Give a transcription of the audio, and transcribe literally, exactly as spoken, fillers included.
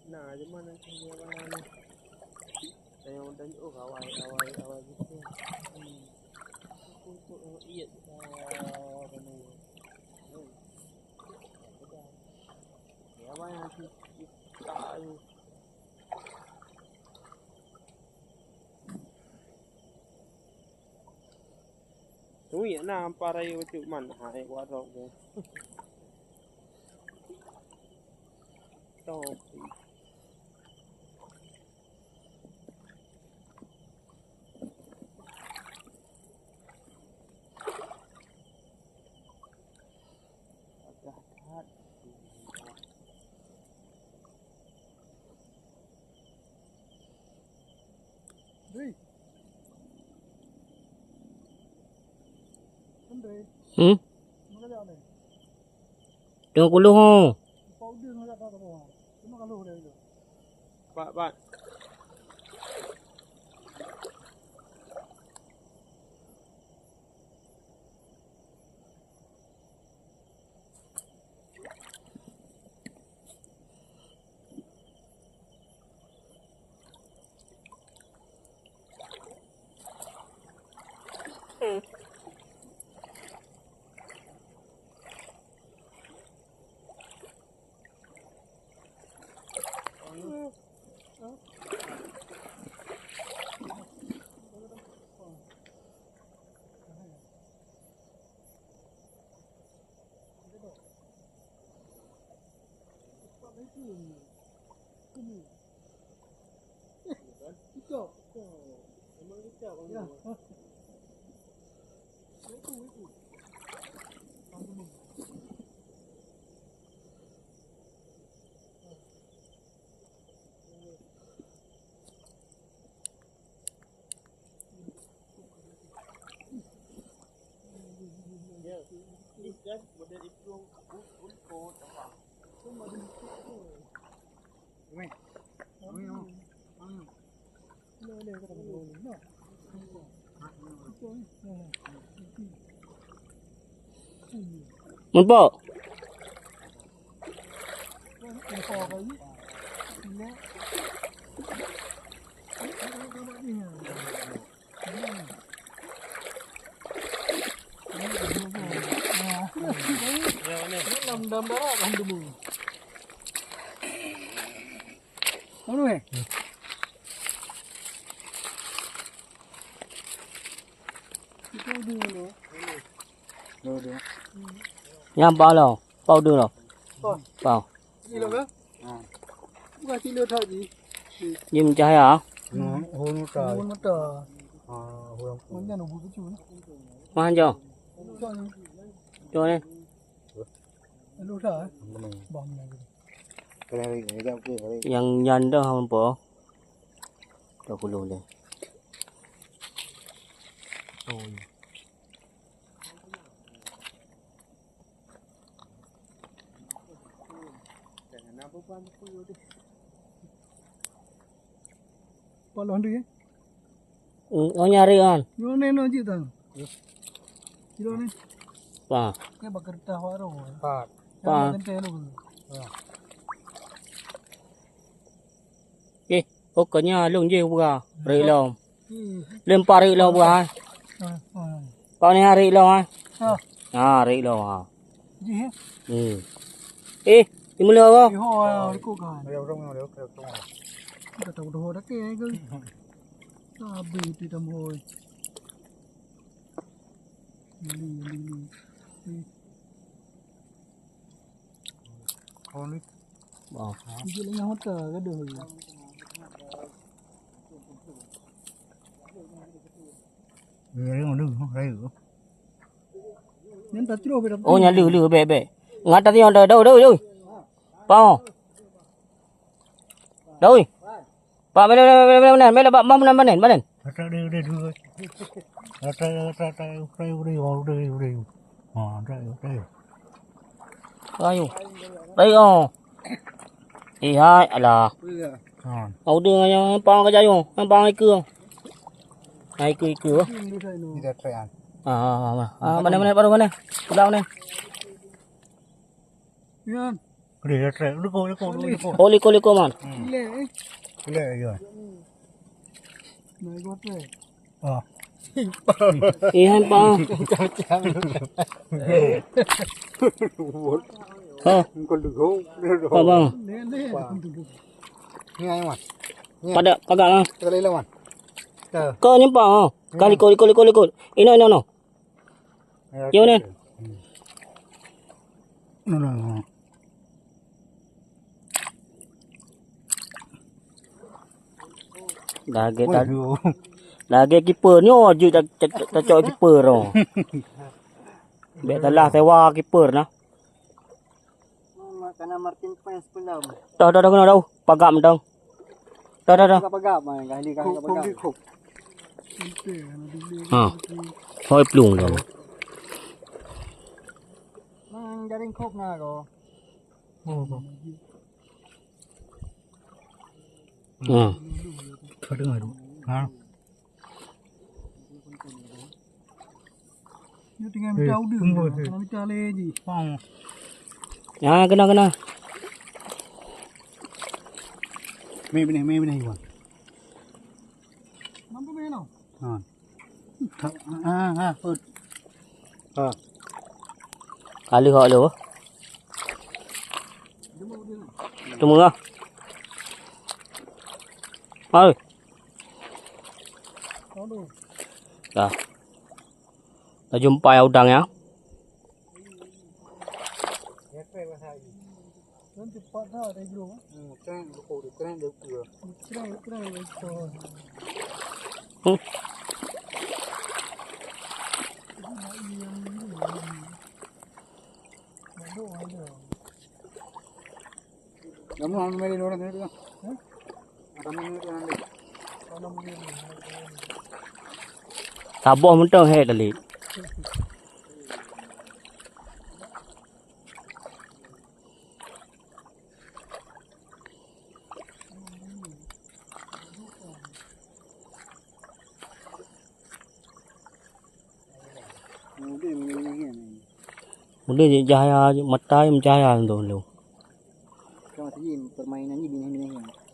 Nah, cuman nanti dia mana ni? Saya udah, oh, awai, awai, awai gitu. Hmm. Aku tu, oh, iya, oh, benar. Hmm. Udah. Ya, mana nanti kita ni? Tui na parai ucuk man hai warok tu. Topi. Pagah that. Hmm? Dua puluh. Pak, pak. Muphom. Lam dalam darat kan dulu. Mana eh? Nyan pao lom, pao deuh lom. Pao. Pao. Cilok ke? Bukan cilok that ji. Jimeucahya. Hmm, hon mata. Hon mata. Ah, hon. Mana nak buka tu? Mana jauh? Jauh ni. Lalu dah, eh? Bang ni. Nyang nyan dah hampa. Dah puluh ni. Oh, ya. Paloh tu ya? Hmm, oh, nyari kan? Nyoe nyoe jih tang. Kilo ni. Wah. Ni bak kertas warung. Pat. Pat. Yang genteng tu. Eh, oh, kanya lôn jih buka. Rek lom. Hmm. Lempar rek lom buka. Ha, ha. Kau ni rek lom ah. Ha. Ha, rek lom ha. Jih eh. Hmm. Eh, di mula apa? Di ho, ah, di ko kan. Ada orang, ada orang, ada orang. Kita tahu dah dah ke ke. Habis tu dah mohon. Ini, ini, ini. Ini. Oh, ni. Oh. Ini lengah mata gaduh lagi. Ni ada, ada, ada. Nyan tatroh beda. Oh, nyan lheueh, lheueh, bèk, bèk. Ngat tadi ada, ada, ada, ada. Pao. Dah, ui. Pak, bela, bela, bela, bela, bela, bela, bak, bak, bak, bak, bak. Rata dia, dia, dia. Rata, rata, rata, rata, rata, rata. Ha, rata, rata. Ayo. Baik, oh. Eh, hai, alah. Ha. Au deuh nyan, pang ka jayo, pang ikeu. Hai, ikeu, ikeu. Kita try an. Ah, ah, ah, ah. Ah, mana, mana, baru mana? Pulang mana? Yan. Boleh, ya, try. Liko, liko, liko. Oh, liko, liko, man. Hmm. Boleh, eh. Boleh, ya. Nah, iko try. Ah. Ihan pa. Ha. Engkau dulu. Pa bang. Ni, ni. Ni, ayo, man. Ni. Pada pagar lah. Kita leleh, man. Dah. Kau ni pa, ha. Kau ikut, ikut, ikut, ikut. Ino, ino, ino. Yo, ni. No, no, no. Lagèe ta-, lagèe kiper nyoe jeuet ta-, ta-, ta-, tacok kiper tu. Bèk salah sewa kiper nah. Kana Martin Fans pun dah. Dah, dah, dah, kena dah. Pagam dah. Dah, dah, dah. Pagam, pagam, ah, kali, kali, pagam. Ha. Hoi plueng dah. Mang jaring kop na ko. Hmm. Ka deungö tu. Ha. Nyoe tinggai mita udeueng, kena mita lé jih. Ha. Ya, kena, kena. Mé binéh, mé binéh, Iwan. Mampu mé no? Ha. Ha, ha, ha, put. Ha. Ka lheueh awak lôn. Teuma. Hai. Dah. Dah jumpa ya udang ya. Hmm. Kamu anu meri orang sini tu. Hah? Ada meri orang ni. Saboh mantong he tadi. Udeh jih cahya, mata jih meucahya tu lôn. Ka masa jih permainan jih binèh-binèh nyan.